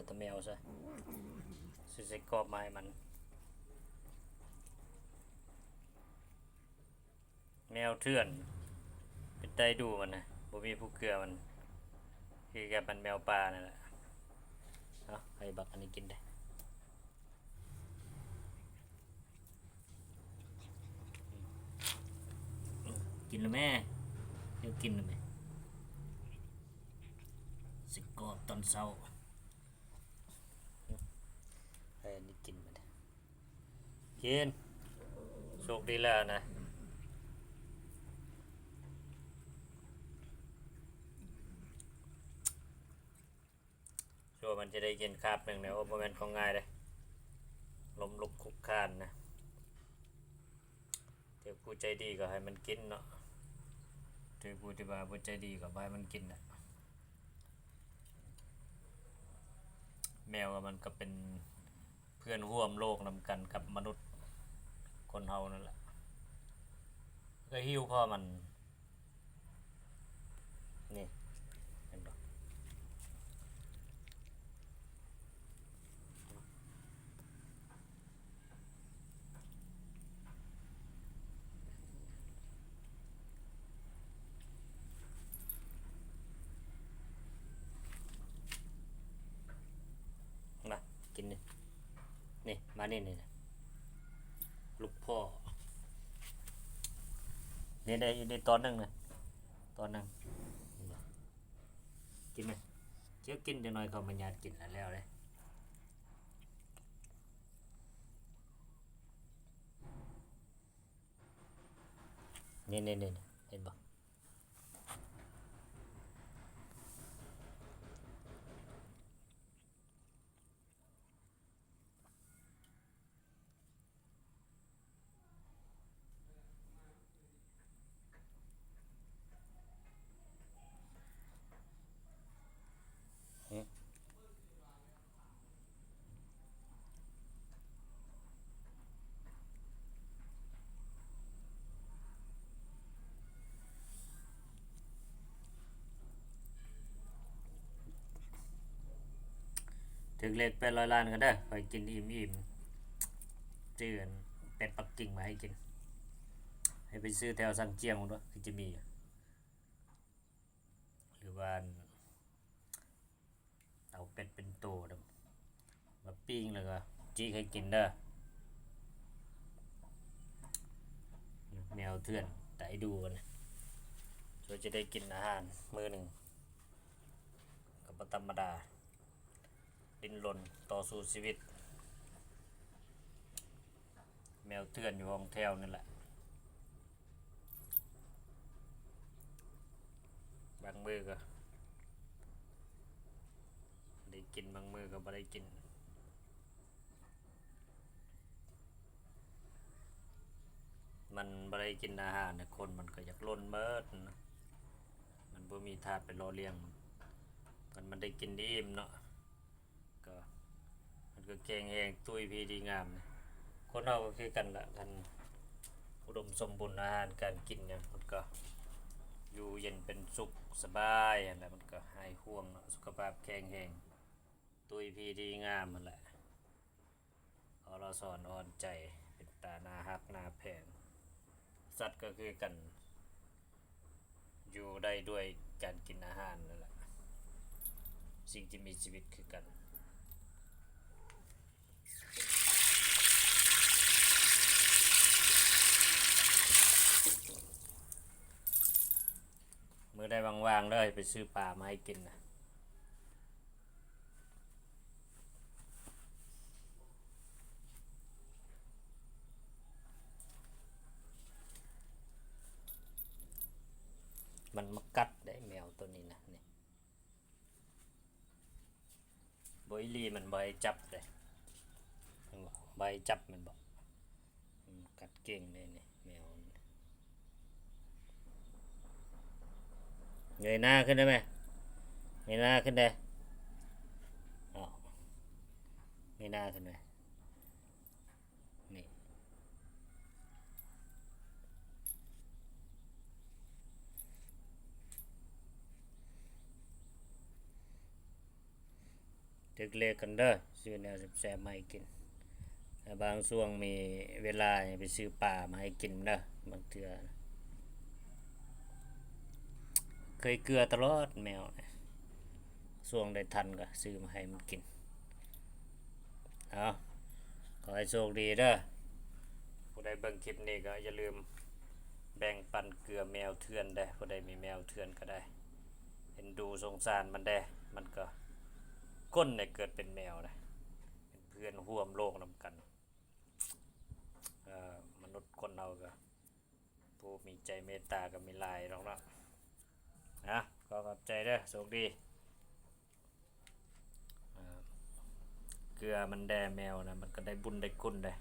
ແຕ່ແມວຊະ ຊື້ໄສ້ກອກມາໃຫ້ມັນ. ແມວເຖື່ອນ ເປັນຕາເອັນດູມັນນະ ບໍ່ມີຜູ້ເກືອມັນ ຄືກັບມັນແມວປ່ານັ້ນແຫຼະ. ເອົາ ໃຫ້ບັກອັນນີ້ກິນເດ້. ກິນແລ້ວແມ ເຮັດກິນແລ້ວແມ ໄສ້ກອກຕອນເຊົ້າ. ໃຫ້ອັນນີ້ກິນບັດນີ້ ກິນ ໂຊກດີແລ້ວນະ. ຊົ່ວມັນຈະໄດ້ກິນຄາບໜຶ່ງນີ້ ໂອ້ ບໍ່ແມ່ນຂອງງ່າຍເດ້ ລົ້ມລຸກຄຸກຄານນະ. ຖືກຜູ້ໃຈດີກໍໃຫ້ມັນກິນເນາະ ຖືກຜູ້ທີ່ວ່າບໍ່ໃຈດີກໍບໍ່ໃຫ້ມັນກິນນະ. ແມວມັນກໍເປັນເພື່ອນຮ່ວມໂລກນຳກັນກັບມະນຸດຄົນເຮົານັ້ນແຫຼະ ກໍຫິວພໍມັນ. ນີ້ ເຫັນບໍ່? ມາ ກິນນີ້ ນີ້ ມານີ້ ນີ້ ລູກພໍ່ ນີ້ໄດ້ ໄດ້ຕອນໜຶ່ງນະ ຕອນໜຶ່ງ ເຫັນບໍ່? ກິນໄໝ? ເຈົ້າກິນຈັກໜ້ອຍ ເຂົາມາຍາດກິນແລ້ວແລ້ວເດ້. ນີ້ໆໆ ເຫັນບໍ່? ຖືກເລກແປດຮ້ອຍລ້ານກໍເດີ ຂ້ອຍກິນອີ່ມໆ ຊື້ອັນເປັດປັກກິ່ງມາໃຫ້ກິນ ໃຫ້ໄປຊື້ແຖວຊັງຈຽງພຸ້ນເດີ ຄືຈະມີຢູ່ ຫຼືວ່າອັນ ເອົາເປັດເປັນໂຕເດີ ມາປີ້ງແລ້ວກໍຈີກໃຫ້ກິນເດີ. ແມວເຖື່ອນຕາເອັນດູນະ ຊ່ວຍຈະໄດ້ກິນອາຫານມື້ໜຶ່ງ ກໍບໍ່ທຳມະດາ ດີ້ນລົນຕໍ່ສູ້ຊີວິດ. ແມວເຖື່ອນຢູ່ຫ້ອງແຖວນີ້ແຫຼະ ບາງມື້ກໍໄດ້ກິນ ບາງມື້ກໍບໍ່ໄດ້ກິນ. ມັນບໍ່ໄດ້ກິນອາຫານ ຄົນມັນກໍຢາກລົນເໝິດນະ ມັນບໍ່ມີທາດໄປຫຼໍ່ລ້ຽງມັນ ຄັນມັນໄດ້ກິນອີ່ມເນາະ ກໍ ມັນກໍແຂງແຮງ ຕຸ້ຍພີດີງາມ. ຄົນເຮົາກໍຄືກັນລະ ຄັນອຸດົມສົມບູນອາຫານການກິນຫຍັງ ມັນກໍຢູ່ເຢັນເປັນສຸກສະບາຍຫັ້ນແຫຼະ ມັນກໍຫາຍຫ່ວງເນາະ ສຸຂະພາບແຂງແຮງ ຕຸ້ຍພີດີງາມຫັ້ນແຫຼະ. ອໍລະສອນອ່ອນໃຈ ເປັນຕາໜ້າຮັກໜ້າແພງ. ສັດກໍຄືກັນ ຢູ່ໄດ້ດ້ວຍການກິນອາຫານນັ້ນແຫຼະ ສິ່ງທີ່ມີຊີວິດຄືກັນ. ມື້ໃດວ່າງໆເດີ ໄປຊື້ປາມາໃຫ້ກິນນະ. ມັນມາກັດໄດ໋ແມວໂຕນີ້ນະ ນີ້ ບໍ່ອີ່ຫຼີ ມັນບໍ່ໃຫ້ຈັບເດ້ ເຫັນບໍ່? ບໍ່ໃຫ້ຈັບແມ່ນບໍ່? ອືມ ກັດເກັ່ງເດ້ນີ້ ແມວ. ເງີຍໜ້າຂຶ້ນໄດ້ໄໝ? ເງີຍໜ້າຂຶ້ນໄດ້. ອ້າວ ເງີຍໜ້າຂຶ້ນໄດ້. ນີ້ ແຕ່ ເລັກໆ ກັນເດີ້ ຊື້ແນວແຊບໆ ມາໃຫ້ກິນ. ແລະ ບາງຊ່ວງມີເວລາໄປຊື້ປາມາໃຫ້ກິນເດີ້ ບາງເທື່ອ. ເຄີຍເກືອຕະຫຼອດແມວ ຊ່ວງໃດທັນກໍຊື້ມາໃຫ້ມັນກິນ. ເອົາ ຂໍໃຫ້ໂຊກດີເດີ້. ຜູ້ໃດເບິ່ງຄລິບນີ້ກໍຢ່າລືມແບ່ງປັນເກືອແມວເຖື່ອນເດີ້. ຜູ້ໃດມີແມວເຖື່ອນກໍໄດ້ ເອັນດູສົງສານມັນແດ່. ມັນກໍ ຄົນໄດ້ເກີດເປັນແມວນະ ເປັນເພື່ອນຮ່ວມໂລກນຳກັນ. ເອີ ມະນຸດຄົນເຮົາກໍ ຜູ້ມີໃຈເມດຕາກໍມີຫຼາຍດອກເນາະ. ນະ ຂໍຂອບໃຈເດີ້ ໂຊກດີ. ເອີ ເກືອມັນແດ່ແມວນະ ມັນກໍໄດ້ບຸນໄດ້ຄຸນເດ້.